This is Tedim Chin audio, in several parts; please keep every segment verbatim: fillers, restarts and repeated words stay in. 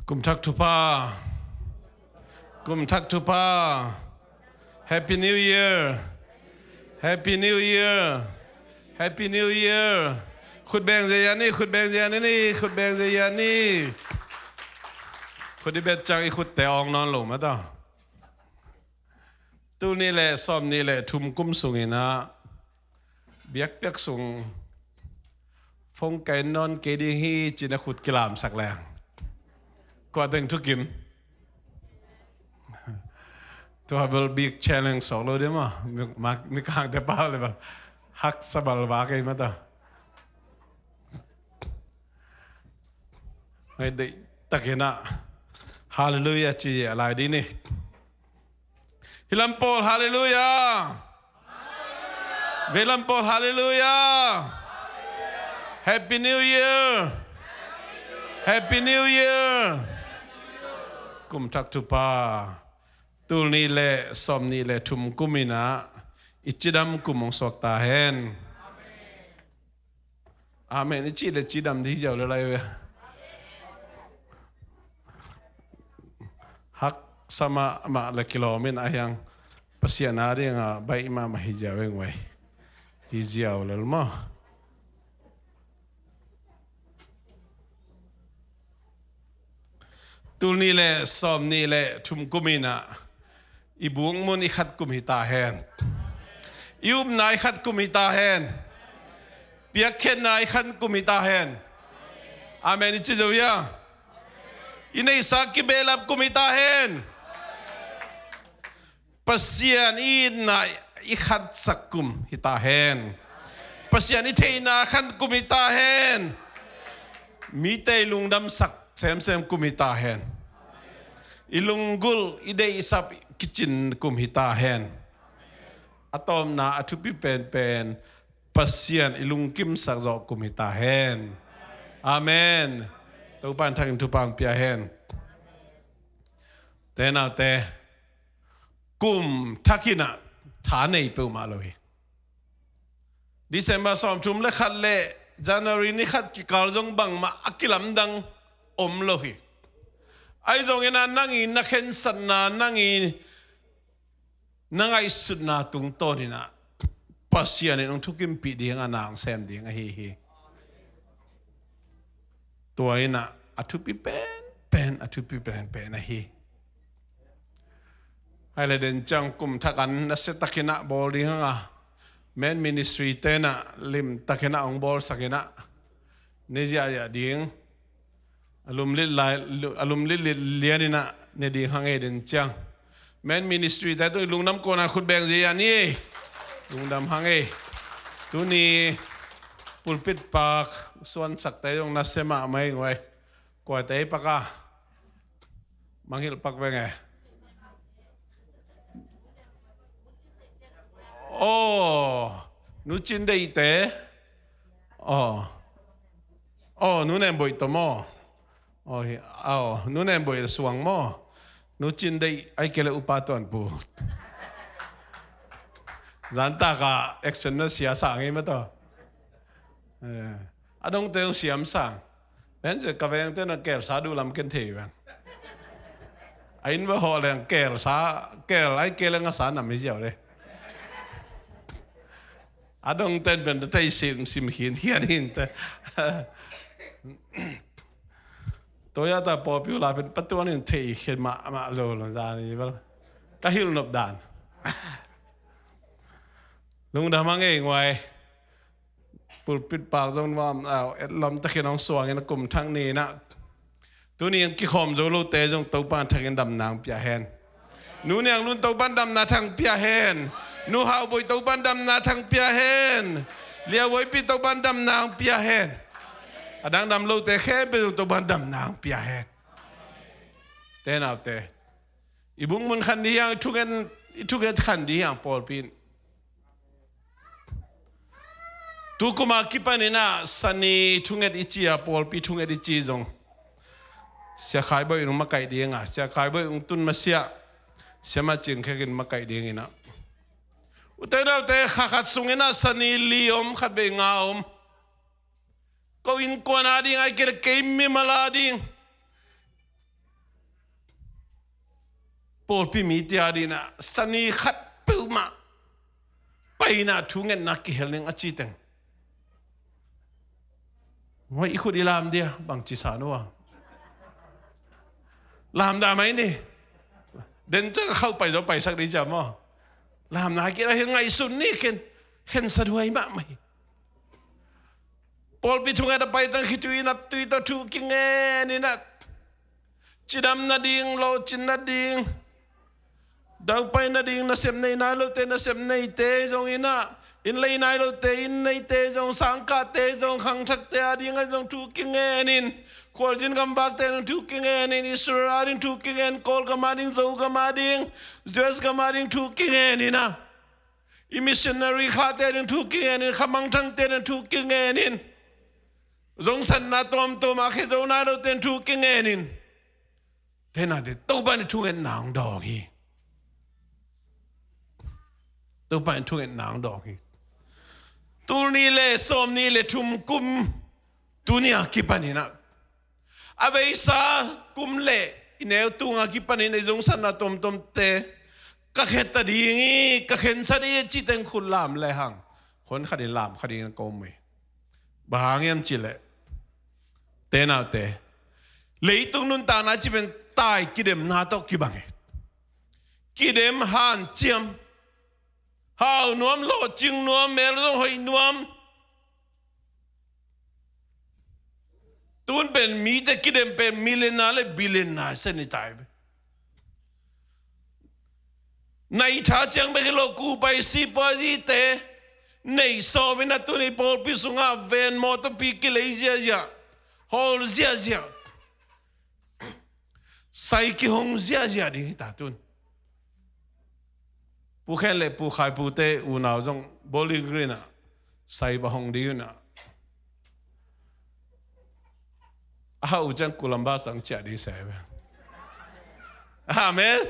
Kum thak thupha. Kum thak thupha. Happy New Year. Happy New Year. Happy New Year. Khut beng zia ni, khut beng zia ni, khut beng zia ni. Khut i bet ciang i khutte awng nawn lo mah ta. Tul nih le sawm nih le thum kum sungin ah biakpiak sung phone ka en nawn kei ding hi ci-in a khut kilamsak leng kua teng thukim. Tua bel big challenge sawk lo ding maw. Mi, ma, mi kangte pau le bel haksa bal va kei mah ta. Ngai deih takin ah Hallelujah ci a lai ding ni. Hi lam pawl Hallelujah. Vei lam pawl Hallelujah. Happy New Year. Happy New Year. Kum thak thupha. Tul nih le sawm nih le thum kum in ah i cidam kum hong suak ta hen. Amen. I cih le cidam ding hi ziau le lai ve. Haksa mahmah le kilawm in a hiang Pasian a ding a baih mahmah hi ziau eng vai. Hi ziau lel maw. Tul nih le sawm nih le thum kum in ah i buk mun i khat kum hi ta hen. I upna i khat kum hi ta hen. Piakkhiatna i khat kum hi ta hen. Amen. I ci zo hia? I neihsa kibehlap kum hi ta hen. Pasian i itna i khatsak kum hi ta hen. Pasian i theihna khan kum hi ta hen. Mite i lungdamsak semsem kum hi ta hen. I lunggulh i deihsap kicin kum hi ta hen. A tawpna a thupi penpen Pasian i lungkimsak zawh kum hi ta hen. Amen. Topa in thakin thupha hong pia hen. Te naute, kum thak in ah tha nei peuhmah lo hi. December sawmthum le khat le January ni khat kikal zong bangmah a kilamdang om lo hi. Ahi zongin ah nang i na khensatna, nang i na ngaihsutna tungtawn in ah Pasian in hong thukimpih ding a na hong sem ding ahi hi. Tua in ah a thupi penpen, a thupi penpen ahi. Hai le den ciang kum thak an nasia takin ah bawl ding hang a, men ministry te in ah lim takin ah hong bawlsak in ah ne ziahziah ding. A lumlit lai, lu-, a lumlit lian in ah ne ding hang ei den ciang. Men ministry te tung i lungdam kawna khut beng zia ni. Lungdam hang ei. Tuni pulpit pak suansak te zong nasia mahmah ing vai. Kua te pak a? Mangngilh pak veng e. Aw, Nu Cin Deih te. Aw. Aw, Nu Nem Boih tawh maw? Aw, hi, aw, Nu Nem Boih suang maw? Nu Cin Deih ai kei le Upa Tuan Pu. Zan tak a action na sia sang hi mah tawh. Eh, a dongte uh siam sang. Ven cia ka vengte na kelsa duh lam ken thei veng. A inn va hawh leng kelsa, kel ai kei le ngasa nam hi ziau le. A dongten pen thei sim, sim khin, khian hin te. Toyota popular pen patuan in thei khin mahmah lo lo zan hi bel. Ka hilh nop dan. Lungdam a ngei nguai. Pulpit pak zong nuam, au, etlawm takin hong suangin a kum thak ni in ah. Tuni hong kikhawm zo lote zong Topa in thakin damna hong pia hen. Nu Niang Lun Topa in damna thang pia hen. Nu Hau Boih Topa in damna thang pia hen. Lia Woipi Topa in damna hong pia hen. A dang dam lote khempeuh zong Topa in damna hong pia hen. Te naute. I buk mun khan dih hiang, i thunget, i thunget khan dih hiang pawlpi in. Tu kuma kipan in ah Sani thunget i ci a, pawlpi thunget i ci zong Sia Khai Boih in hong makaih ding a, Sia Khai Boih hong tun masiah Sia Ma Cing Khek in makaih ding in ah. Ute naute, kha khat sung in ah Sani li om, khat vei nga om. Ko innkuan a ding ai kei le kei mimal a ding. pawlpi mite adingin ah sani khat peuhmah paina thungetna kihel ning a ci teng. Hoi, i khut i lam dia, bangci sa no a. Lam dah mai ni. Den ciang khauh pai zaw paisak ding cia maw. Lamna kira hi ngaihsun ni khen, khensa duai mahmah hi. Pawlpi thunget a pai tang khitui nap tui tawh thu kingen in ah. Cidam nading, lawhcin nading, daupai nading, nasep nei nai lote, nasep neite zong in ah, inn lei nai lote, inn neite zong, sangkahte zong, khangthakte ading ah zong thu kingen in, khualzin gamvakte ading thu kingen in, Israel ading thu kingen, Kawlgam ading, Zogam ading, U S gam ading thu kingen in ah, i missionary khate ading thu kingen in, khamangthangte ading thu kingen in, zongsatna tuamtuam a khe zo nai lote thu kingen in. Tenate Topa in thungetna hong dawng hi. Topa in thungetna hong dawng hi. Tul nih le sawm nih le thum kum tuni a kipan in ah, a beisa kum le i neu tung a kipan in ah i zongsatna tuamtuamte ka khe ta ding hi, ka khensa ding hi ci teng khut lam lehang, hon khat in lam kha ding in ka um hi. Bang hang hiam cih leh, tenate, leitung nuntakna cih pen tai kidemna tawh kibang hi. Kidem, hanciam, hau nuam, lawhcing nuam, mel zong hoih nuam. Tun pen mite kidem pen millionaire le billionaire sa ni tai ve. Nai tha ciang bek hi lo, kupai sipuaite nei sawm in ah tuni pawlpi sungah van mawtaw pi kilei ziazia, hawl ziazia, sai kihong ziazia ding hi ta tun. Pu Khen le Pu Khai pute unau zong Bowling Green ah sai va hong ding in ah, a hau ciang Columbus ang ciah ding se ve. Amen.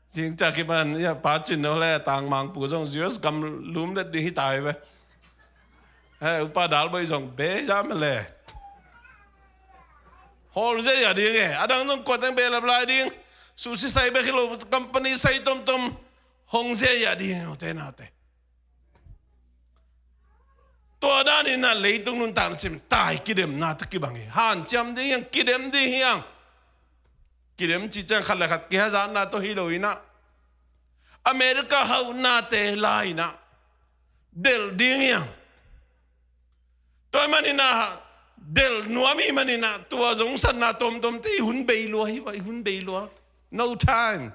Zing ciah kipan ia Pa Cin No le Tang Mang Pu zong U S gam lum let ding hi tai ve. He, Upa Dal Boih zong be zam le. Hawl ziazia ding e. A dang zong kua teng behlap lai ding. Susi sai bek hi lo, company sai tomtom hong ziazia ding e, tenate. Tua dan in ah leitung nuntakna cih pen tai kidemna tawh kibang hi. Hanciam ding hi hang, kidem ding hi hang. Kidem cih ciang khat le khat kihazatna tawh hi lo in ah, America hauhnate la in ah delh ding hi hang. Tua ahih manin ah delh nuam ahih manin ah tua zongsatna tomtomte i hun bei lua hi va, i hun bei lua. No time.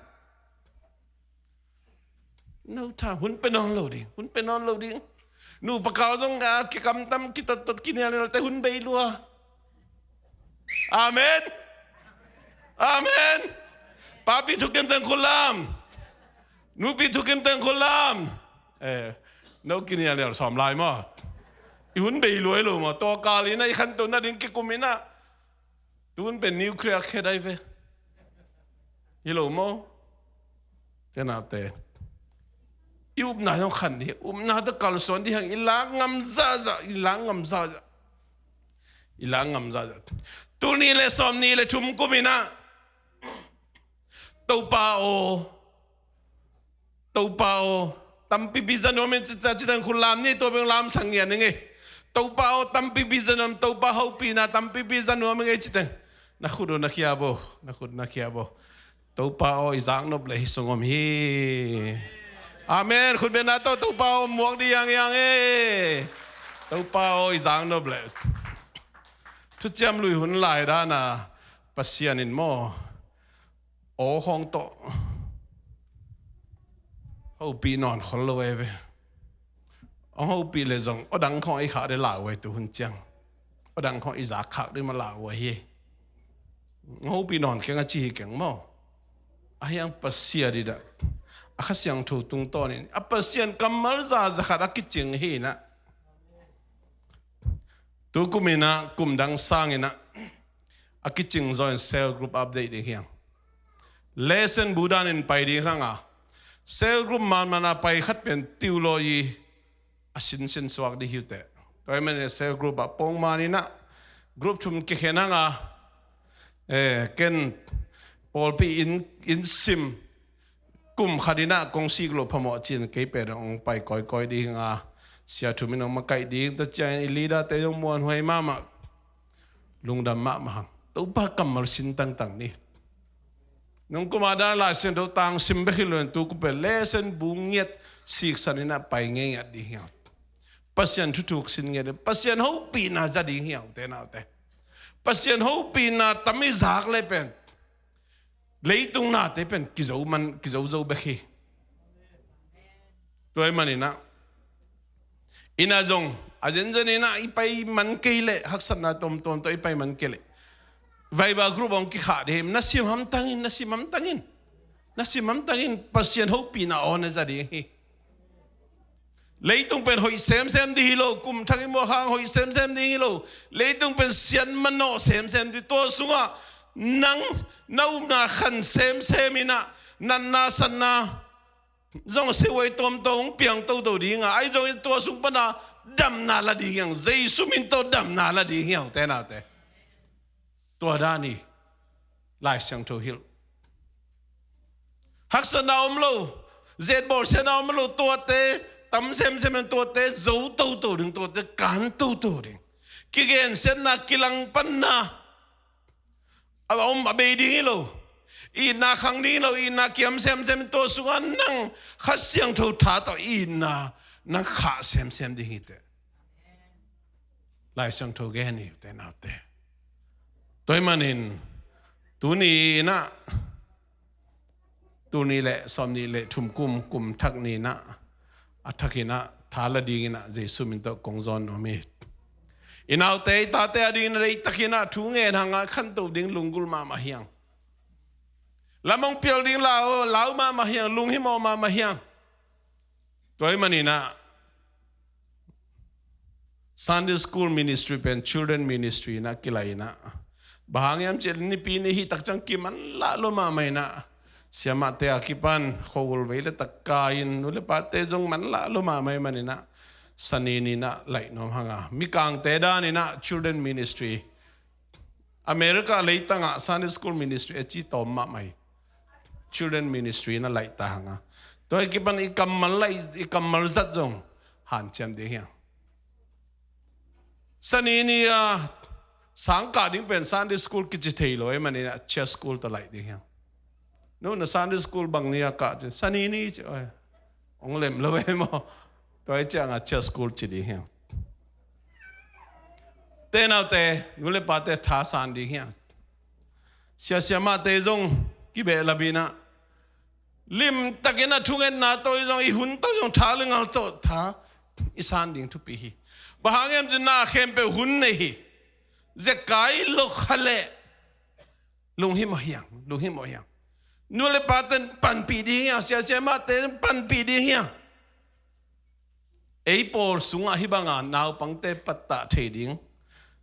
No time. Hun pe nawn lo ding, hun pe nawn lo ding. Nupa kal zong a kikamtam, kitattat, kinialnialte hun bei lua. Amen. Amen. Papi thukim teng khut lam. Nupi thukim teng khut lam. Eh, no kinialnial sawm lai maw. I hun bei lua hi lo maw. Tua kal in ah i khantohna ding kikum in ah, tun pen nuclear khe dai ve. Hi lo maw. Tenate, i upna zong khan ding, upna tawh kalsuan ding hi hang, i lak ngam zahzah, i lak ngam zahzah. I lak ngam zahzah. Tul nih le sawm nih le thum kum in ah, Topa aw, Topa aw, tampipi za nuam ing ci, ci teng khut lam ni, tua beng lam sang ngian ing ei. Topa aw, tampipi za nuam, Topa hopihna tampipi za nuam ing ei ci teng. Na khut uh na khia bo, na khut na khia bo. Topa aw, i zaknop le hi sung om hi. Amen. Khut beng na tawh Topa aw muak dih yang yang ei. Topa aw, i zaknop le. Thuciam Lui hun lai dan a Pasian in maw, aw khawng tawh hopih nawn khol lo e ve. Hong hopih le zong aw dang khawng i khah ding lauhuai tu hun ciang. Aw dang khawng i zak khak ding mah lauhuai hi. Hong hopih nawn keng a ci hi keng maw. A hiang Pasian i dah, a Kha Siangtho tungtawn in a Pasian kammal za za khat a kicing hi in ah. Tu kum in ah, kum dang sang in ah, a kicing zaw in cell group update ding hi hang. Lesson bu dan in pai ding hi hang a, cell group manman a pai khat pen tiulawi a sinsin suak ding hi uh teh. Tua ahih manin cell group ah pongman in ah group thum kikhen hang a, eh, ken pawlpi inn, inn sim, kum khat in ah kong sik loh phamawh ci-in kei pen hong pai kawikawi ding a, sia thum in hong makaih ding, tua ciangin i leader-te zong muanhuai mahmah, lungdam mahmah hang. Topa kammal sin tangtang ni. Nung kum a dan Lai Siangtho tang sim bek hi lo in, tu kum pen lesson bu ngiat siksan in ah pai ngeingiat ding hi hang. Pasian thuthuk sin ngiat ding, Pasian hopihna za ding hi hang, ute naute. Pasian hopihna tam i zak leh pen leitung nate pen kizo man, kizo zo bek hi. Tua ahih manin ah, inn ah zong a zenzen in ah i pai man kei leh, haksatna tuamtuam tawh i pai man kei leh, Viber group hong kikhah ding hi. Na sim hamtang in, na sim hamtang in, na sim hamtang in, Pasian hopihna aw na za ding hi. Leitung pen hoih semsem ding hi lo, kum thak i muak hang hoih semsem ding hi lo. Leitung pen sian manawh semsem ding, tua sungah nang na upna khan semsem in ah, natna satna zong sihuai tuamtuam hong piang toto ding a, ahi zongin tua sung pana damna la ding hi hang, Jesu min tawh damna la ding hi hang, ute naute. Tua dan hi. Lai Siangtho hilh. Haksatna om lo, zetbawlsiatna om lo, tuate tam semsem in, tuate zo toto ding, tuate kan toto ding. Kigensiatna, kilangpanna a om, a bei ding hi lo. Itna khang ding hi lo, itna kiam semsem, tua sungah nang Kha Siangtho tha tawh itna nang khah semsem ding hi teh. Lai Siangtho gen hi, ute naute. Tua ahih manin tuni in ah, tul nih le sawmnih le thum kum, kum thak ni in ah, a thak in ah tha la ding in ah Jesu min tawh kong zawn nuam hi. I naute i tate a ding in ah deihtak in ah thu ngen hang a, khanto ding lunggulh mahmah hi hang. Lam hong pial ding lau, lau mahmah hi hang, lunghimawh mahmah hi hang. Tua ahih manin ah Sunday school ministry pen children ministry in ah kilai in ah, bang hang hiam cih leh nipi ni hih tak ciang kimanlah lua mahmah in ah, siamahte a kipan khua-ul vei le tak kai in, nu le pate zong manlah lua mahmah ahih manin ah, Sani ni in ah laih nuam hang a, Mikangte dan in ah children ministry, America leitang ah Sunday school ministry a ci tawm mahmah hi. Children ministry in ah laih ta hang a, tua a kipan i kammal laih, i kammal zat zong hanciam ding hi hang. Sani ni a sang kah ding pen Sunday school kici thei lo ahih manin ah church school tawh laih ding hi hang. Nu, na Sunday school bang ni a kah? Ci, Sani ni ci. Oi, hong lem lo e maw. Tua ahih ciangin church school ci ding hi hang. Ute naute, nu le pate thasan ding hi hang. Sia siamahte zong kibehlap in ah, limtakin a thungetna tawh i zong, i hun tawh zong, tha le ngal tawh tha i san ding thupi hi. Bang hang hiam cih leh na khempeuh hun nei hi. Zekai lo kha leh lunghimawh hi hang, lunghimawh hi hang. Nu le pate in panpih ding hi hang, sia siamahte in panpih ding hi hang. Ei pawl sungah hih banga naupangte pattah thei ding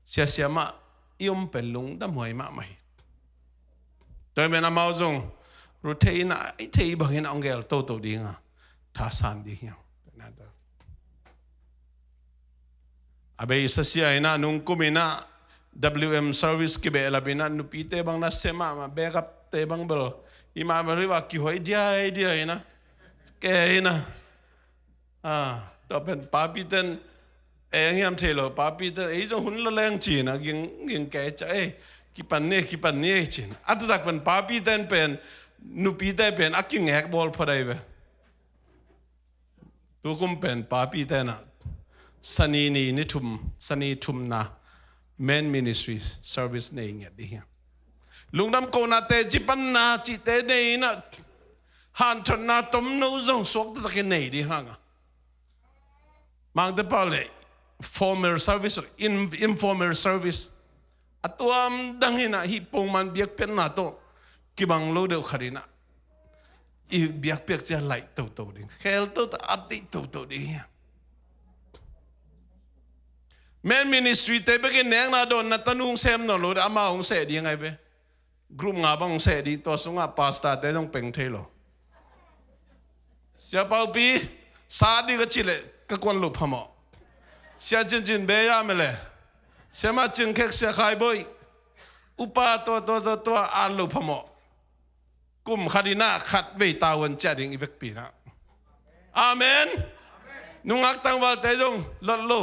sia siamah i om pen lungdamhuai mahmah hi. Tua ahih manin amau zong ru thei in ah, i thei bangin ah hong gel toto ding a, thasan ding hi hang. A beisa sia in ah nung kum in ah W M service kibehlap in ah, nupite bang nasia mahmah, backup-te bang bel i mah bel i va kihuai diaidiai in ah, kei in ah, ah, tua pen papite'n, eh, hong hiam thei lo, papite'n ei zong hun la leng ci-in ah ging, ging kei ciah, eh, kipan ni, kipan ni ci-in. A taktak pen papite'n pen, nupite pen a kingek bawl phot ahi ve. Tukum pen papite'n ah Sani ni, ni thum, Sani thumna men ministry service nei ngiat ding hi. Lungdam kohnate, cipanna cihte nei in ah, hanthotna tomno zong suak taktakin nei ding hang a. Mangte pau le formal service, in, informal service. A tuamdang in ah hih pongman biakpiakna tawh kibang lo deuh khat in ah i biakpiak ciang laih toto ding, khel toto, update toto ding hi. Men ministry-te bekin nekna dawnna tanu hong sem nawn lo deuh, amau hong seh ding ahi ve. Group nga bang hong seh ding, tua sungah pastor-te zong peng thei lo. Sia Paupi, sa ding ka cih leh ka kuan loh phamawh. Sia Cincin, Beya Mele, Siamah Cingkhek, Sia Khaiboih, upa tua, tua, tua, tua, at loh phamawh. kum khat in ah khat vei tavuan ciah ding i vekpi in ah. Amen. Nungak tangvalte zong lot lo.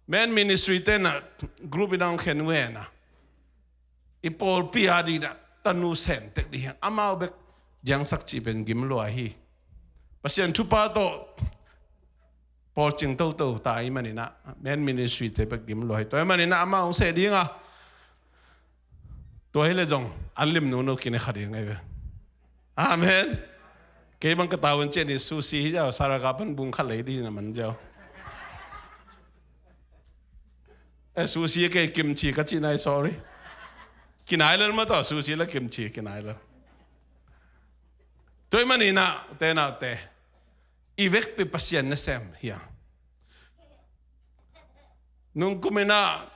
Men ministry te in ah group in ah hong khen uh hen ah, i pawlpi a ding in ah tanu sem tek ding hi hang, amau bek diangsak cih pen gim lua hi. Pasian thupha tawh pawlcing toto ta ahih manin ah men ministry te bek gim lua hi. Tua ahih manin ah amau hong seh ding a, tua hi leh zong an lim nungno kine kha ding ahi ve. Amen. Kei bang ka tavuan ciah ni sushi hi zaw, Saraga pan bung khat lei ding na man zaw. Eh, sushi kei kimchi ka cih nai, sorry. Kinai lel mah tawh, sushi le kimchi kinai lel. Tua ahih manin ah, ute naute, i vekpi Pasian nasem hi a. Nungkum in ah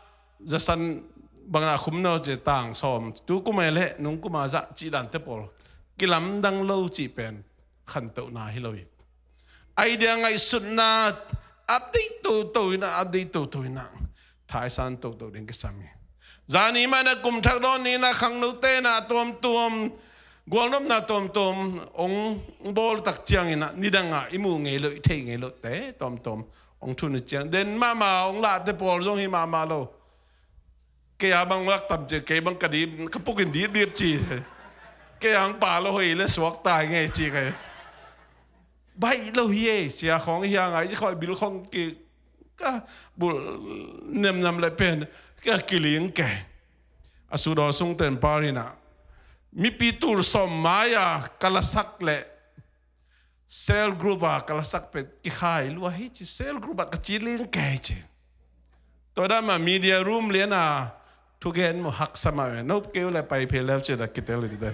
zasan bang ah khum naw ci, tang sawm. Tukum a leh nungkum a zah cih dante pawl kilamdang lo cih pen khantohna hi lo hi. Idea ngaihsutna update toto in ah, update toto in ah, thaisan toto ding kisam hi. Zani mah in ah kum thak dawn ni in ah khangnote in ah tuamtuam, gualnopna tuamtuam hong bawl tak ciangin ah nidang ah i muh ngei loh, i theih ngei lohte tuamtuam hong thun uh ciang, den mahmah hong lahte pawl zong hi mahmah lo. Kei a bang lak tam ci, kei bang ka dip, ka puk in dipdip ci. Kei a hong pa lo, hoi le suak tai ngei ci kei. Baih lo hi ei, sia khawng hi a ngai ci khawng, bil khawng ki, ka bul nemnam le pen ka kiling kei. A sudaw sungten par in ah mipi tul sawm mai-a ka lasak leh cell group a ka lasak pen kikhai lua hi ci, cell group a ka ci ling kei ci. Tua dan mah media room lian a thugen mu haksa mah ve, nop keu le pai phei leu ci da kitel in de.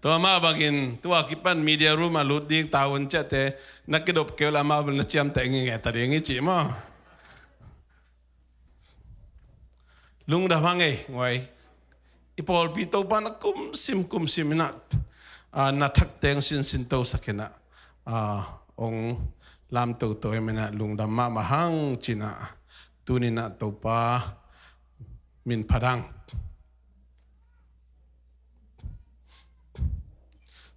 Tua mah bangin tua kipan media room a lut ding tavuan ciahte na kidop keu le amau bel na ciamteh ngingeh ta ding hi ci maw. Lungdam hang ei, nguai. I pawlpi Topa na kumsim kumsim in ah, ah, na thak teng sinsin tosak in ah, ah, hong lam toto ahih manin ah lungdam mahmah hang ci in ah, tuni in ah Topa min phat hang.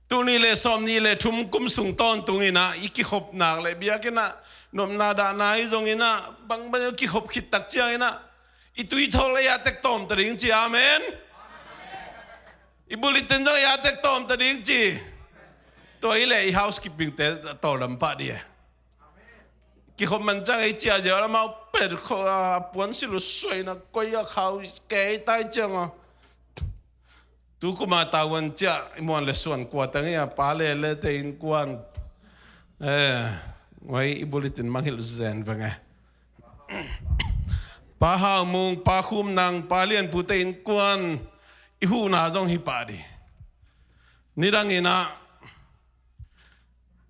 Tul nih le sawmnih le thum kum sung tawntung in ah i kikhop nak le biakinn ah nopna dahna hi zongin ah bangbang kikhop khit tak ciangin ah i tuithawl ei a tek tawm ta ding ci, amen. I bulletin zong ei a tek tawm ta ding ci. Tua hi leh i housekeeping te tawldam pah dih e. Kikhop man ciang ei ciah ziau lamau pen kho a puan silu suaina koi a khau kei tai ciang a. Tu kuma tavuan ciah i muan le suan kua tang i a pa le le te innkuan. Eh, ngoi i bulletin mangilh zen veng e. Pa Hau Mung, Pa Khum Nang, Pa Lian Pu te innkuan i huhna zong hi pah dih. Nidang in ah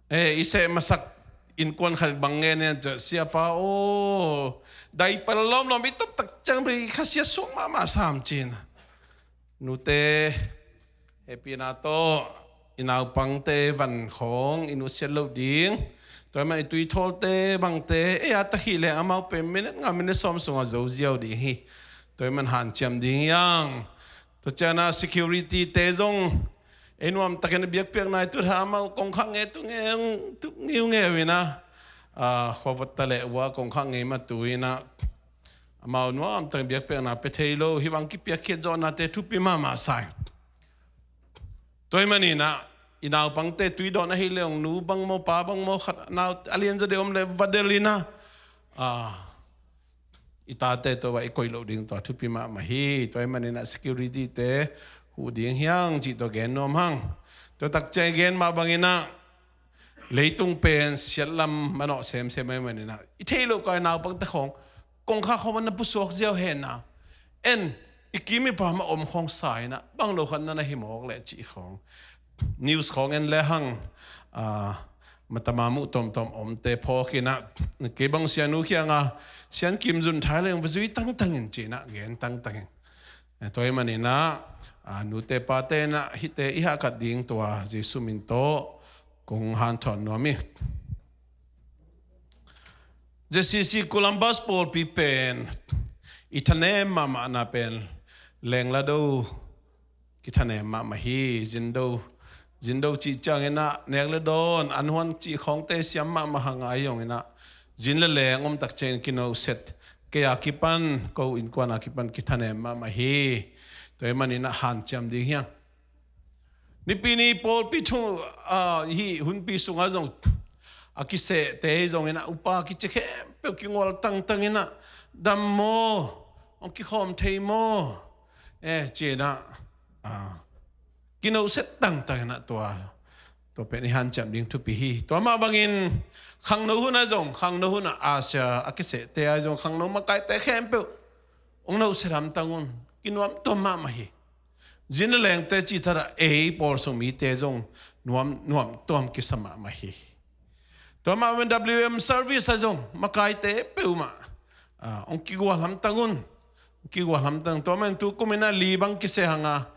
Eh, i seh masak innkuan khat bang ngen in ciah, siapa aw, diaper lawmlawm i tawp tak ciang bel i khasia suak mahmah sam ci-in. Nute, hehpihna tawh i naupangte van khawng i nusiat loh ding. Tua ahih man i tuithawlte bangte ei a tak hi leng amau pen minute nga minute sawm sungah zo ziau ding hi. Tua ahih man hanciam ding hi hang. Tua ciangin ah security te zong ei nuamtakin a biakpiakna i tut ha amau kongkhak nge tu nge, tu ngiungeu in ah, ah, khuavot ta leh ua kongkhak ngei mah tu in ah amau nuamtakin biakpiakna pia thei lo, hih bang kipiakkhiat zawhnate thupi mahmah sa hi. Tua ahih manin ah i naupangte tui dawn ahih leh hong nu bang maw pa bang maw khat nau a lianzaw deuh om leh va delh in ah, ah, i tate tua bang i koih loh ding tua thupi mahmah hi. Tua ahih manin ah security te huh ding hi hang cih tua gen nuam hang. Tua tak ciang i gen mah bangin ah leitung pen siatlam manawh semsem ahih manin ah i theih loh kawm naupangte khawng kongkhak khawng na pusuak ziau hen ah, en i kim i pam ah om khawng sa in ah bang lo khat na na hi mawk leh cih khawng news khawng en le hang, ah, matama muh tawmtawm omte phawk in ah, kei bang sianu kiangah sian kim zun thai leng va zui tangtang in ci in ah gen tangtang in. Eh, tua ahih manin ah, ah, nute pate in ah hihte i hahkat ding tua Jesu min tawh kong hanthawn nuam hi. J C C Columbus pawlpi pen i thanem mahmahna pen lenglado kithanem mahmah hi. Zindo, zindo cih ciangin ah nek le dawn, an huan cih khawngte siam mahmah hang a, ahi zongin ah zin le leng om tak ciangin kinoset, kei a kipan, ko innkuan a kipan kithanem mahmah hi. Tua ahih manin ah hanciam ding hi hang. Nipi ni pawlpi thu, ah, hih hunpi sungah zong a kisehte hi zongin ah upa kici khempeuh kigual tangtangin ah, dam maw, hong kikhawm thei maw, eh, ci-in ah, ah, kinoset tangtangin ah tua, tua pen i hanciam ding thupi hi. Tua mah bangin khangno hunah zong, khangno hunah a sia a kisehte ah zong khangno makaite khempeuh hong noset hamtang un. Kinuamtuam mahmah hi. Zin le lengte cih tak ah ei pawl sung mite zong nuam, nuamtuam kisa mahmah hi. Tua mah bangin W M service ah zong makaite peuhmah, ah, hong kigual hamtang un. Hong kigual hamtang. Tua mah bangin tukum in ah li bang kiseh hang a,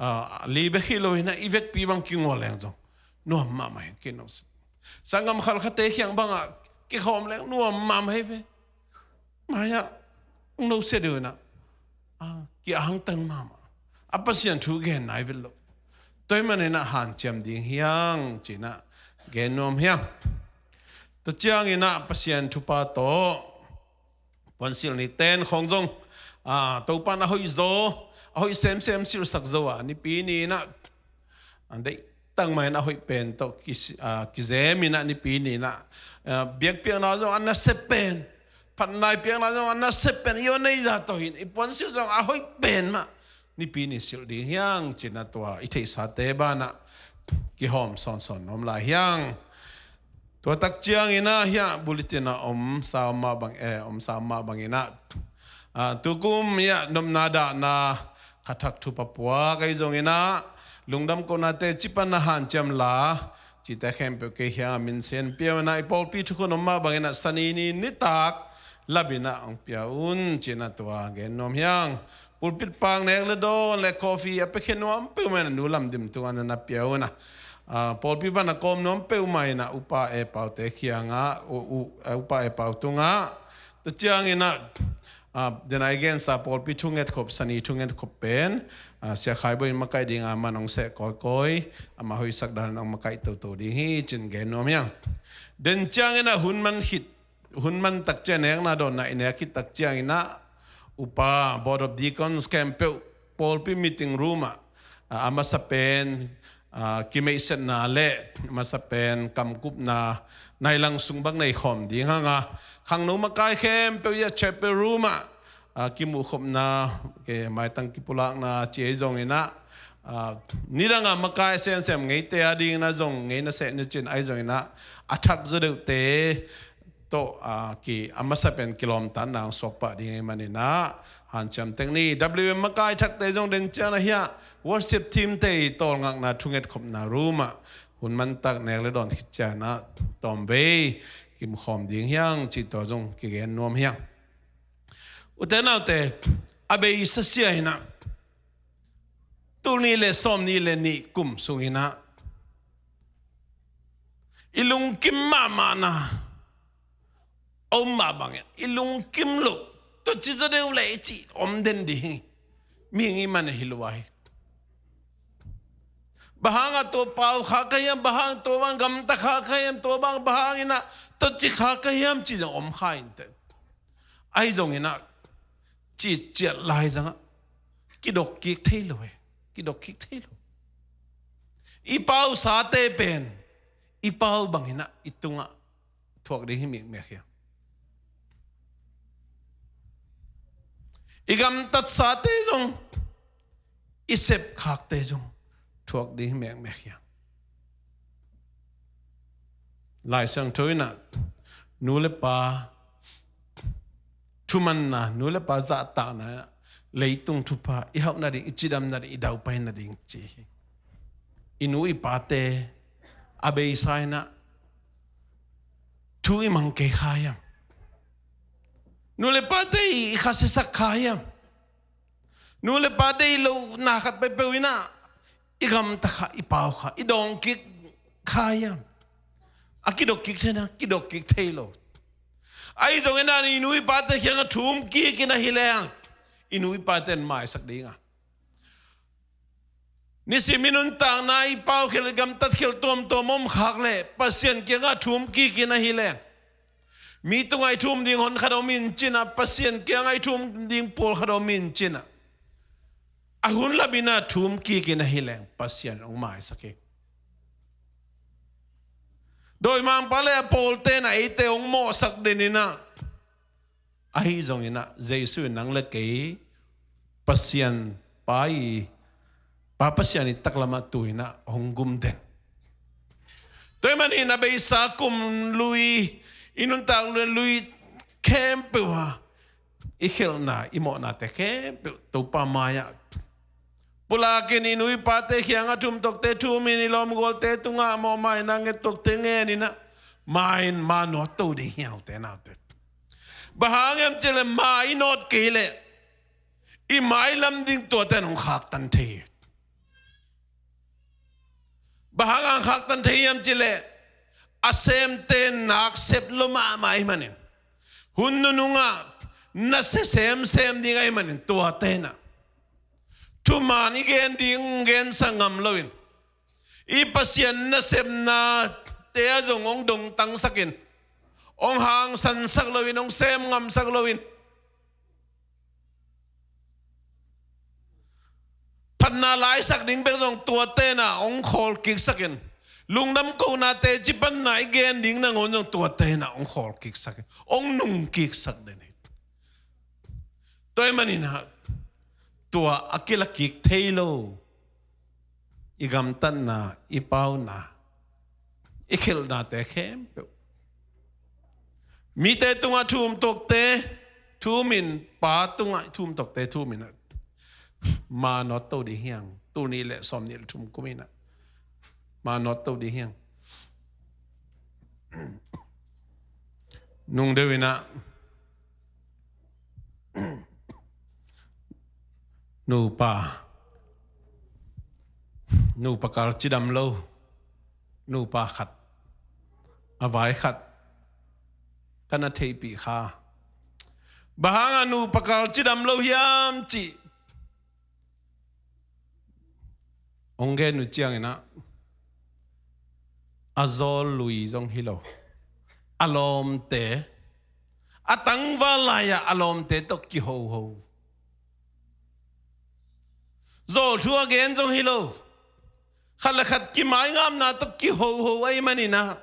ah, li bek hi lo in ah i vekpi bang kigual leng zong nuam mahmah hi, kinoset. Sanggam khalkhate kiang bangah kikhawm leng nuam mahmah hi ve. Mai-ah hong noset deuh in ah, ah, ki-angtang mahmah. A Pasian thu gen nai vet lo. Tua ahih manin ah hanciam ding hi hang ci-in ah gen nuam hi hang. Tua ciangin ah Pasian thupha tawh puansilh ni ten khawng zong, ah, Topa'n a hoih zaw, a hoih semsem silhsak zo a, Nipi ni in ah, ah, deih tak mah in a hoih pen tawh ki, ah, kizem in ah Nipi ni in ah, ah, biakpiakna zong a nasia pen, phatna i piakna zong a nasia pen, i aw nei zah tawh hi in, i puansilh zong a hoih pen mah Nipi ni silh ding hi hang ci-in ah tua i theihsate banah kihawm sawnsawn nuam lai hi hang. Tua tak ciangin ah hiah bulletin ah om sa om mah bang, eh, om sa om mah bangin ah, ah, tukum hiah nopna dahna kha thak thupha puak ahi zongin ah, lungdam kohnate ci pan a hanciam la cihte khempeuh kei kiangah minsen pia un ah, i pawlpi thukhun om mah bangin ah Sani ni nitak lap in ah hong pia un ci-in ah tua gen nuam hi hang. Pulpit pak nek le dawn le coffee a piakhia nuam peuhmah in ah Nu Lam Dim tungah na pia un ah, ah, pawlpi van a kawm nuam peuhmah in ah Upa E Pau te kiangah, u, u, ah, Upa E Pau tungah. Tua ciangin ah, ah, den a i gensa pawlpi thungetkhop, Sani thungetkhop pen, ah, Sia Khai Bawi in makaih ding a, aman hong seh kawikawi, amah hoihsak dan in hong makaih toto ding hi ci-in gen nuam hi hang. Den ciangin ah hun man khit, hun man tak ciang, nekna dawnna i nek khit tak ciangin ah Upa, Board of Deacons khempeuh pawlpi meeting room ah, ah, a masa pen, ah, kimeihsetna le a masa pen kamkupna nai lang sung bang nei khawm ding hang a, khangno makai khempeuh hiah chapel room ah, ah, kimuhkhopna, ke, maitang kipulakna ci ahi zongin ah, ah, nidang a makai semsem ngeite a dingin ah zong ngei na seh ni cin ahi zongin ah, a thak zaw deuhte tawh, ah, ki, a masa pen kilawmtatna hong suak pah ding ahih manin ah hanciam tek ni. W M makai thakte zong den ciang ah hiah worship team te i tawlngakna thungetkhopna room ah hun man tak nek le dawn khit ciang ah tawmvei kimukhawm ding hi hang cih tua zong kigen nuam hi hang. Ute naute, a beisa sia in ah tul nih le sawmnih le nih kum sungin ah i lungkim mahmahna a om mah bangin i lungkim loh, tua ci zaw deuh leh i cih om den ding hi. Mihing i man hi lo a hi. Bang hangah tua pau kha ka hiam, bang hang tua bang gamta kha ka hiam, tua bang bang hangin ah tua ci kha ka hiam cih zong om kha inteh. Ahi zongin ah cih ciat lai zangah kidok kik thei lo hi. Kidok kik thei lo. I pausate pen i pau bangin ah i tungah thuak ding hi mekmek hi. I gamtatsate zong, i sepkhakte zong thuak ding hi mekmek hi. Lai Siangtho in ah nu le pa thumanna, nu le pa zahtakna, leitung thupha i hauh nading, i cidam nading, i daupai nading ci hi. I nu i pate a beisa in ah thu i mang kei kha hiam? Nu le pate i khasiasak kha hiam? Nu le pate i lohna khat peuhpeuh in ah i gamta kha, i pau kha, i dawng kik kha hiam? A kidok kik thei na, kidok kik thei lo. Ahi zongin ah i nu i pate kiangah thu um kik in ah hi leng i nu i pate in maisak ding a, Nisim i nuntakna i pau khel, i gamtat khel tuamtuam om khak leh Pasian kiangah thum kik in ahih leh, mi tungah i thum ding hon khat om in cin ah, Pasian kiangah i thum ding pawl khat om in cin ah, a hun lam in ah thum kik in ahih leh Pasian hong maisak hi. Dawimangpa le a pawlte in ah eite hong mawhsak den in ah, ahi zongin ah Jesu in nang le kei Pasian Pa i, Pa Pasian i taklamah tu in ah hong gum den. Tua ahih manin a beisa kum lui, i nuntak lui, lui khempeuh ah i khelhna, i mawhnate khempeuh Topa mai-ah pulak in, i nu i pate kiangah thum tuakte thum in, i lawmgualte tungah mawhmaina nget tuakte ngen in ah, ma in ma nawt to ding hi, ute naute. Bang hang hiam cih leh ma i nawt kei leh i mailam ding tuate in hong khaktan thei hi. Bang hang a khaktan thei hiam cih leh a semte nak sep lo mahmah ahih manin, hun nunung ah nasia semsem ding ahih manin, tuate in ah thuman i gen ding gensak ngam loin, i Pasian nasepnate ah zong hong dongtangsak in, hong hangsansak loin, hong sem ngamsak loin, phatna laisak ding bek zong tuate in ah hong khawl kiksak in, lungdam kohnate, cipanna i gen ding nangawn zong tuate in ah hong khawl kiksak in, hong nung kiksak den hi. Tua ahih manin ah tua a kila kik thei lo i gamtatna, i pauna, i khelhnate khempeuh mite tungah thum tuakte thum in, Pa tungah thum tuakte thum in ah ma nawt to ding hi hang. Tul nih le sawmnih le thum kum in ah ma nawt to ding hi hang. Nung deuh in ah nupa, nupa kal cidam lo nupa khat, a vai khat ka na theihpih kha. Bang hang a nupa kal cidam lo hiam cih hong gen uh ciangin ah, a zawl lui zong hi lo, a lawmte, a tangval lai-ah a lawmte tawh kihoho, zawl thu a gen zong hi lo, khat le khat kimaingapna tawh kihoho ahih manin ah,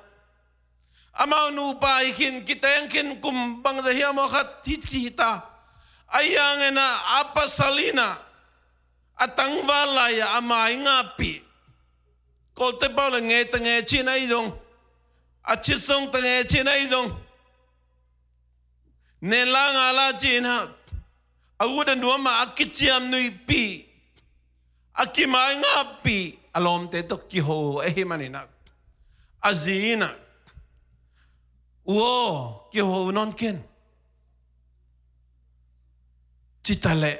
amau nupa hi khin, kiteng khin, kum bangzah hiam aw khat hi ci hi ta. Ahi hangin ah a pasal in ah a tangval lai-ah a maingapih, Kawlte pau le ngei ta ngei ci-in ahi zong, a citsong ta ngei ci-in ahi zong, nen la nga la ci-in ah, a ut a nuam ah a kiciamnuihpih, a kimaingapih, a lawmte tawh kiho ahih manin ah, a zi in ah, "U aw, kiho nawn ken," ci ta leh,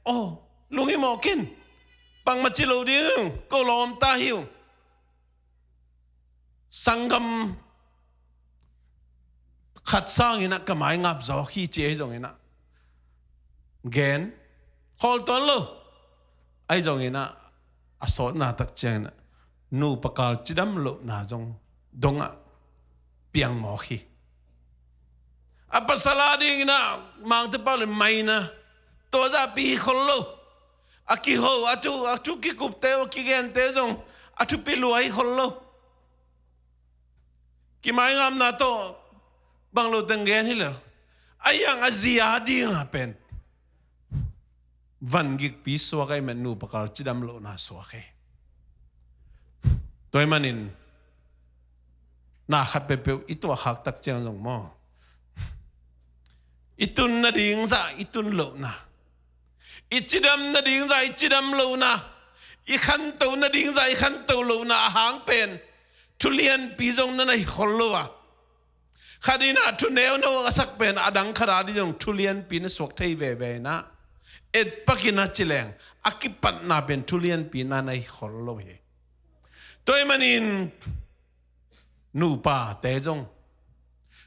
"Aw, lunghimawh ken, bangmah ci lo ding, ko lawmta hi uh. Sanggam khat sangin ah ka maingap zawk hi," ci ahi zongin ah, gen khawl tuan lo. Ahi zongin ah, a sawtna tak ciangin ah, nupa kal cidam lohna zong dongah piang mawk hi. A pasal a dingin ah, Mangte pau le maina, tua zahpi hi khol lo. A kiho, a thu, a thu kikupte uh, a kigente zong a thupi lua hi khol lo. Kimaingapna tawh bang lo teng gen hi lo. Ahi hang a zi a dingah pen van gikpi suak ahih manin nupa kal cidam lohna suak hi. Tua ahih manin na khat peuhpeuh i tuahkhak tak ciang zong maw, i tun nading zah i tun lohna, i cidam nading zah i cidam lohna, i khanto nading zah i khanto lohna a hang pen thu lianpi zong na na hi khol lo a, khat in ah thu neuno a sak pen a dang khat a ding zong thu lianpi na suak thei veve in ah, etpakin a ci leng a kipatna pen thu lianpi na na hi khol lo hi. Tua ahih manin nupate zong,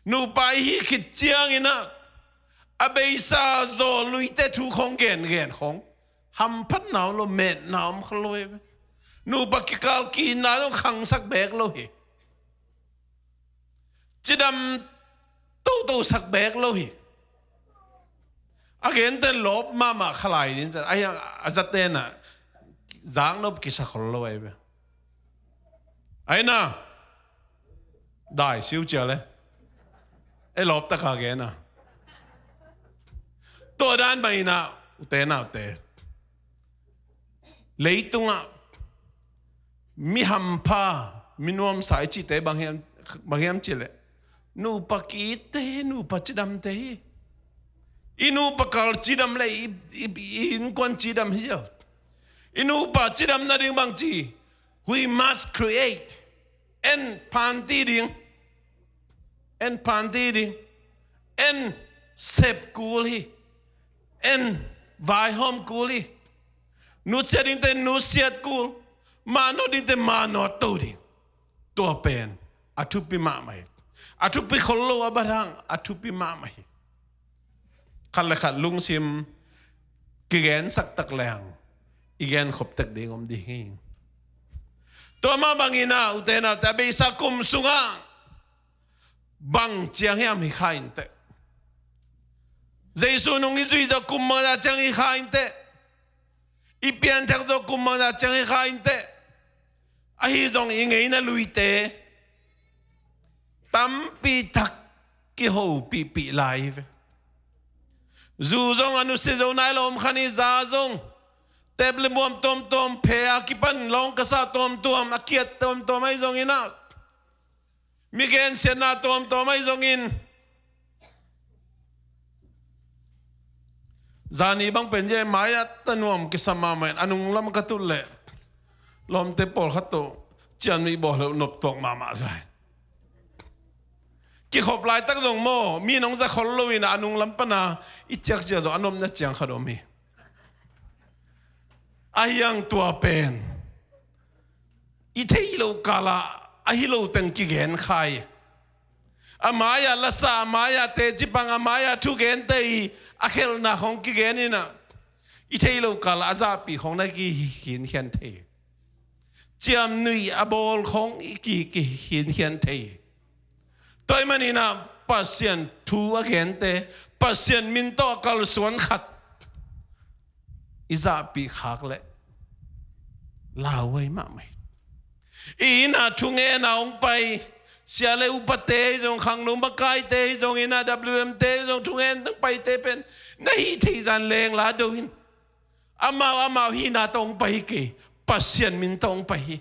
nupa i hih khit ciangin ah, a beisa zawl luite thu khong gengen khong hamphatna om lo, metna om khol lo hi ve. Nupa kikal ki-itna zong khangsak beek lo hi. Cidam toto sak beek lo hi. A genteh lawp mahmah kha lai ding, a, a zaten ah zaknop kisa khol lo ahi ve. Ahi na, dai siu cia le. E lawp taka gen a. Tua dan bang in ah, ute naute, leitungah mi hampha, mi nuamsa i cihte bang hiam, bang hiam cih leh, nupa ki-itte hi, nupa cidamte hi. I nupa kal cidam le i, i, i innkuan cidam hi ziau. I nupa cidam nading bang ci, we must create. En phanti ding. En phanti ding. En sep kul hi. En vaihawm kul hi. Nusiat dingte nusiat kul. Manawt dingte manawt to ding. Tua pen a thupi mahmah hi. A thupi khol lo a bat hang a thupi mahmah hi. Khat le khat lungsim kigensak tak leng i genkhop tek ding om ding hi. Tua mah bangin ah, ute naute, a beisa kum sungah bang ciang hiam hi kha inteh. Jesu nung i zui zawh kum bangzah ciang hi kha inteh. I pianthak zawh kum bangzah ciang hi kha inteh. Ahi zong i ngeina luite tampi tak kihopihpih lai hi ve. Zu zong a nusia zo nai lo om kha ni, za zong tep le muam tuamtuam, phe a kipan lawng kasa tuamtuam, a kiat tuamtuam ahi zongin ah, mi gensiatna tuamtuam ahi zongin, zani bang pen zia mai-ah ta nuam kisam mahmah in, a nunglam ka tut leh lawmte pawlkhat tawh ciamnuih bawl loh noptuak mahmah lai. Kikhop laitak zong maw, mi nong za khol lo in a nunglam pana i ciakciak zong a nopna ciang khat om hi. Ahi hang tua pen i theih loh kalah ahi lo teng kigen kha hi. A mai-ah lasa, a mai-ah tecipang, a mai-ah thugente hi. A khelhna khong kigen in ah, i theih loh kalah a zahpih khong na kikhinkhian thei hi. Ciamnuih a bawl khong i ki, kikhinkhian thei hi. Tua ahih manin ah Pasian thu a gente, Pasian min tawh a kalsuan khat i zahpih khak leh lauhuai mahmah hi. I inn ah thungenna hong pai, sia le upate hi zong, khangno makaite hi zongin ah, W M te hi zong, thungen hong paite pen na hih theih zah leng la do in. Amau amau hihna tawh hong pai hi kei, Pasian min tawh hong pai hi.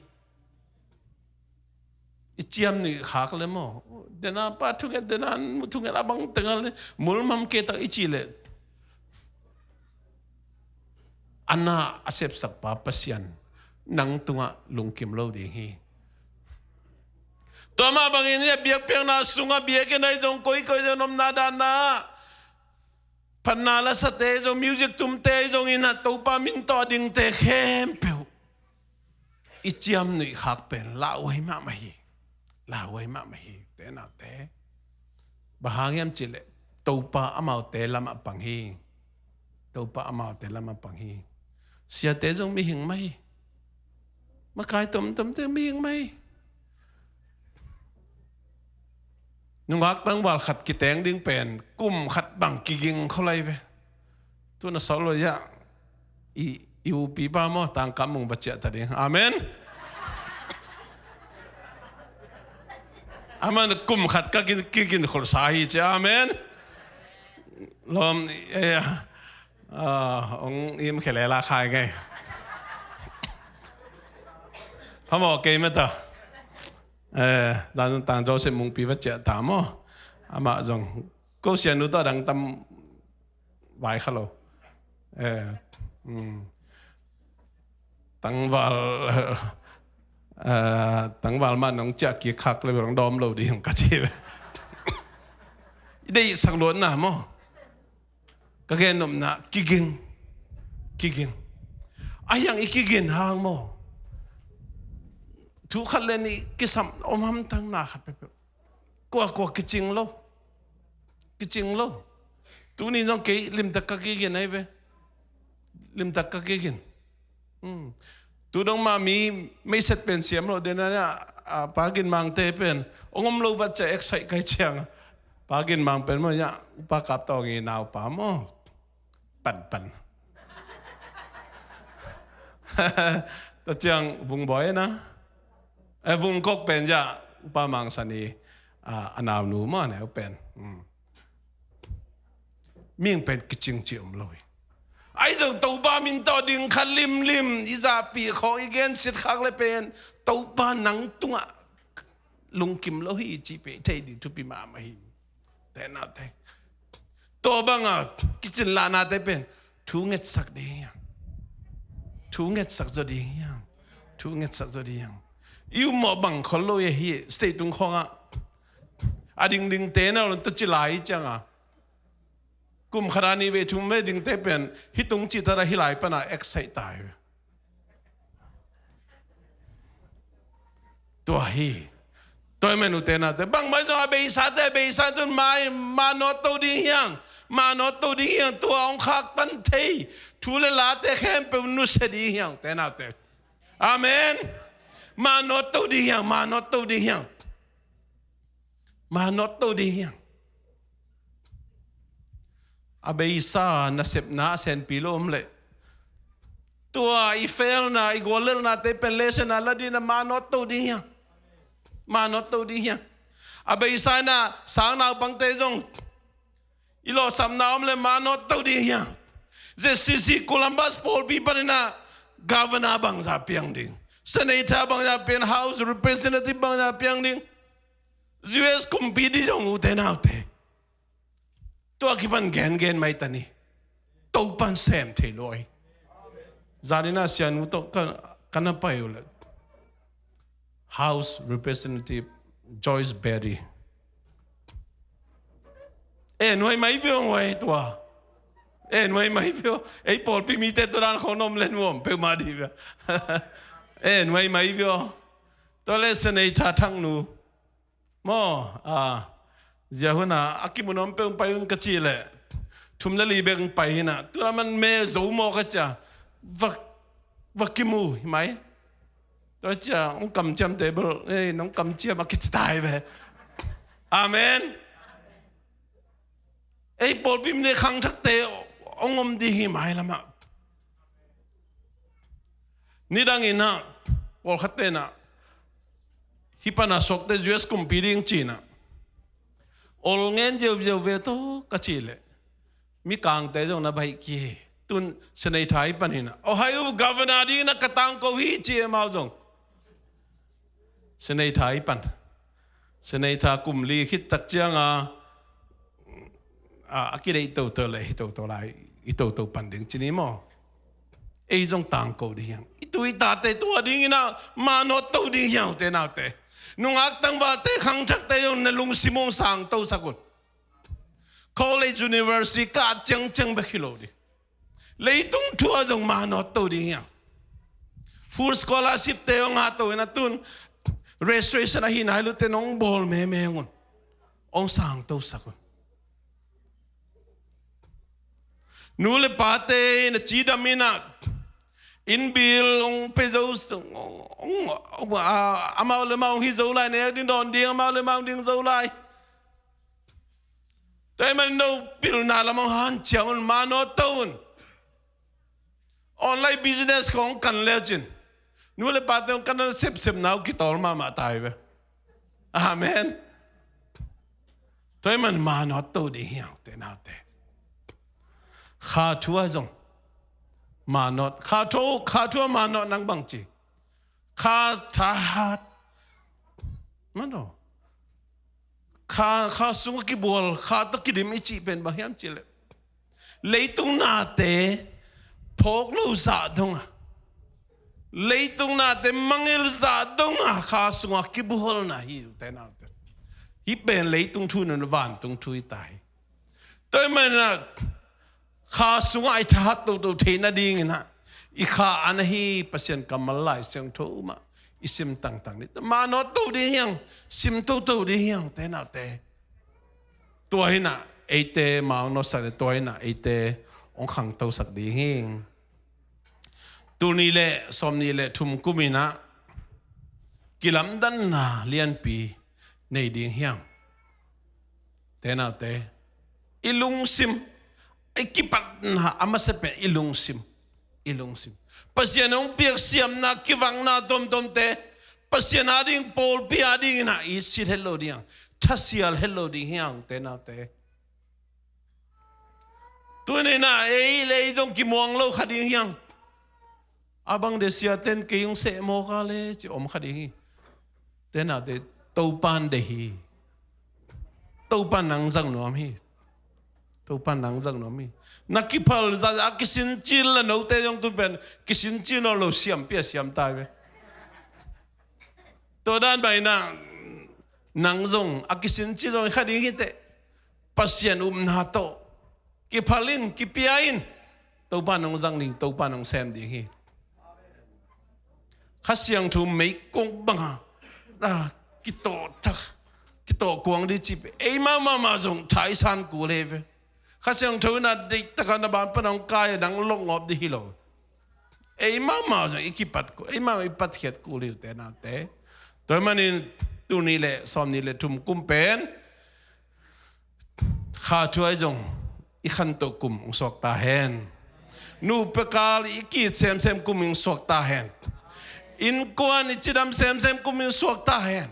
I ciamnuih khak le maw, dena pa thungen, dena nu thungen, a bang teng a le mulmam kei tak i cih leh, a na a sepsakpa Pasian nang tungah lungkim lo ding hi. Tua mah bangin i a biakpiakna sungah biakinn ahi zong, koikoi zong, nopna danna phatna lasate ahi zong, music tumte ahi zongin ah, Topa min tawh a dingte khempeuh i ciamnuih khak pen lauhuai mahmah hi. Lauhuai mahmah hi, ute naute. Bang hang hiam cih leh Topa amaute lamah pang hi. Topa amaute lamah pang hi. Siate zong mihing mah hi. Makai tomtomte mihing mah hi. Nungak tangval khat kiteng ding pen kum khat bang kiging khol lai ve. Tu na sawt lo ia, i, i upipa maw, tangkam mung va ciah ta ding. Amen. Aman kum khat ka gin, kigin kholsa hi ci. Amen. Lawm, eh, ah, ong im khele la khai ngai. Hamo kei mata. Eh, dan tang Joseph Mungpi va ciah ta maw. Amah zong ko sianu tawh dang tam vai kha lo. Eh, mm. Tangval, eh, tangval mah nong ciah kik khak le bang dawm lo ding ka ci. I deihsak luatna maw. Ka gen nopna, kiging. Kiging. Ahi hang i kigin hang maw, thu khat le nih kisam om hamtang, na khat peuhpeuh. Kuakua kicing lo. Kicing lo. Tuni zong kei limtak ka kigin ahi ve. Limtak ka kigin. Hmm. Tu dong mah mi meiset pen siam lo den a, a, Pa Gin Mangte pen ong om lo vat cia excite kai ciang. Pa Gin Mang pen maw, ya, Upa Kap Tawng i naupa maw. Panpan. Tua ciang Vung Bawi na. Eh, Vung Kok pen ya, Upa Mang San i, a, a naunu maw, neu pen. Hmm. Mihing pen kicing ci om lo hi. Ahi zong Topa min tawh ding kha limlim, i zahpih khawng i gensiat khak le pen Topa nang tungah lungkim lo hi cih pen i theih ding thupi mahmah hi. Te naute, tua banga kicin lahnate pen thu ngetsak ding hi hang. Thu ngetsak zaw ding hi hang. Thu ngetsak zaw ding hi hang. I ummawh bang khol lo hi, state tung khawngah a dingdingte na lon tua ci lai cianga, kum khat a nih vei thum vei dingte pen hih tung cih tara hih lai pana excite ta hi. Tua hi. Tua hi menu te nate bang mai zong a beisate, a beisa tun mai manawt to ding hi hang. Manawt to ding hi hang. Tua hong khaktan thei thu le late khempeuh nusia ding hi hang te nate. Amen. Manawt to ding hi hang. Manawt to ding hi hang. Manawt to ding hi hang. A beisa nasepna a senpi lo om leh, tua i felna, i guallelhnate pen lesson a la ding a, manawt to ding hi hang. Manawt to ding hi hang. A beisa ina sang naupangte zong i lawhsapna om leh manawt to ding hi hang. ZCC Columbus pawlpi panin a governor bangzah piang ding, senator bangzah piang, house representative bangzah piang ding, US kumpi ding zong, ute naute. Tua kipan gengen mai ta ni. Topan sem thei lo hi. Zan ina sianu tawh ka, ka na pai uh leh, House Representative Joyce Beatty. Eh, nuai mai pio, nuai tua. Eh, nuai mai pio. Ei pawlpi mite tua dan khawng om leh nuam peuhmah ding pia. Eh, nuai mai pio. Tua leh Senator Thang nu. Maw, a, zia hun a, a kimu nuam peuh pai un ka cih leh, thum le li bek pai hi na, tu laman me zo maw ka ci a, va, va kimu hi mai. Tua ci a, hong kamciam table, ei, nong kamciam a kici tai ve. Amen. Ei pawlpi mite khangthakte hong om ding hi mailam ah. Nidang in ah, pawlkhatte in ah, hih pan a suakte US kumpi ding ci-in ah, ol ngen ziauziau ve tawh ka cih leh, Mikangte zong na baih kei hi. Tun Senator hih panin ah, Ohio Governor dingin ah ka tangko hi ci hi amau zong. Senator hih pan. Senator kum li khit tak ciang a, a, a kideih toto leh hi toto lai, hi toto pan ding ci ni maw. Ei zong tangko ding hi hang. I tu i tate tua dingin ah manawt to ding hi hang, ute naute. Nungak tangvalte khangthakte zong na lungsim hong sangtosak un. College, university kah ciangciang bek hi lo ding. Leitung thu ah zong manawt to ding hi hang. Full scholarship te hong ngah to in ah tun registration ahi nai lote nong bawl meme un. Hong sangtosak un. Nu le pate in a cidam in ah, inn bill hong pe zo, hong, hong, a, amau le amau hong hi zo lai, nek ding dawn ding amau le amau ding zo lai. Tua ahih manin no pilna lam hong hanciam un, manawt to un. Online business khawng kan le cin, nu le pate hong kan na sepsepna uh kitawl mahmah tai ve. Amen. Tua ahih manin manawt to ding hi hang, ute naute. Kha thu ah zong manawt, kha thu, kha thu ah manawt nang bang ci. Kha thahat. Mano. Kha, kha sungah kibual, kha tawh kidim i cih pen bang hiam cih leh, leitung nate phawk lo zah dong a, leitung nate mangngilh zah dong a kha sungah kibualna hi, ute naute. Hih pen leitung thu in ah vantung thu hi ta hi. Tua ahih manin ah kha sungah i thahat toto theih nadingin ah i kha an ahi Pasian kammal Lai Siangtho mah i sim tangtang ding. Manawt to ding hi hang, sim toto ding hi hang, ute naute. Tua hi in ah eite mawknawsak ding, tua hi in ah eite hong khangtosak ding hi. Tul nih le sawm nih le thum kum in ah kilamdanna lianpi nei ding hiam? Te naute, i lungsim, i kipatna a masa pen i lungsim, i lungsim. Pasian hong piak siamna, kivakna tuamtuamte, Pasian ading, pawlpi ading in ah i sit het lo ding hiam, thasial het lo ding hiam, te naute. Tuni in ah ei le ei zong kimuang lo kha ding hiam? A bang de, siaten kei hong seh mawk a le ci om kha ding hi. Te naute, Topan deih hi. Topan nang zang nuam hi. Topan nang zang nuam hi. Na kiphal zah a kisincil la note zong tun pen kisincil nawn lo, siampi a siam ta hi ve. Tua dan mah in ah nang zong a kisincil zong kha ding hi teh. Pasian upna tawh kiphal in, kipia in. Topa nong zang ding, Topa nong sem ding hi. Kha Siangtho meikong banga, ah, kitawh thak, kitawh kuang ding cih pen ei mahmah zong thaisan kul hi ve. Kha Siangtho in a deih taka na ban pan hong kai a, nang lawkngawp ding hi lo. Ei mahmah zong i kipat kul, ei mahmah i patkhiat kul hi uh, te naute. Tua ahih manin tul nih le sawm nih le thum kum pen Kha Thuai zong i khantoh kum hong suak ta hen. Nupi kal i ki-it semsem kum hong suak ta hen. Innkuan i cidam semsem kum hong suak ta hen.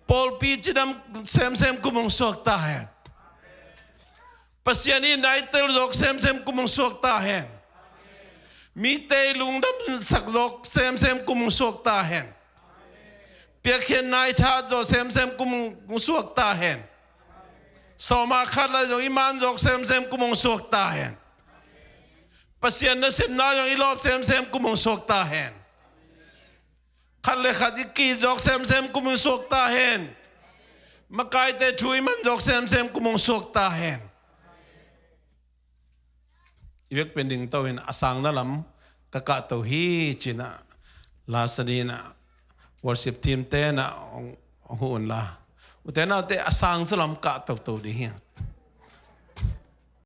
Pawlpi cidam semsem kum hong suak ta hen. Pasian i naitel zawk semsem kum hong suak ta hen. Mite i lungdam sak zawk semsem kum hong suak ta hen. Piakkhiatna i that zawk semsem kum hong suak ta hen. Sawma khat lai zong i man zawk semsem kum hong suak ta hen. Pasian nasepna zong i lawp semsem kum hong suak ta hen. Khat le khat i ki-it zawk semsem kum hong suak ta hen. Makaite thu i man zawk semsem kum hong suak ta hen. I vek pen ding to in a sangna lam ka kahto hi ci-in ah, la sa ni-in ah worship team te in ah hong, hong huh un la. U te nau te, a sang zaw lam kahto to ding hi.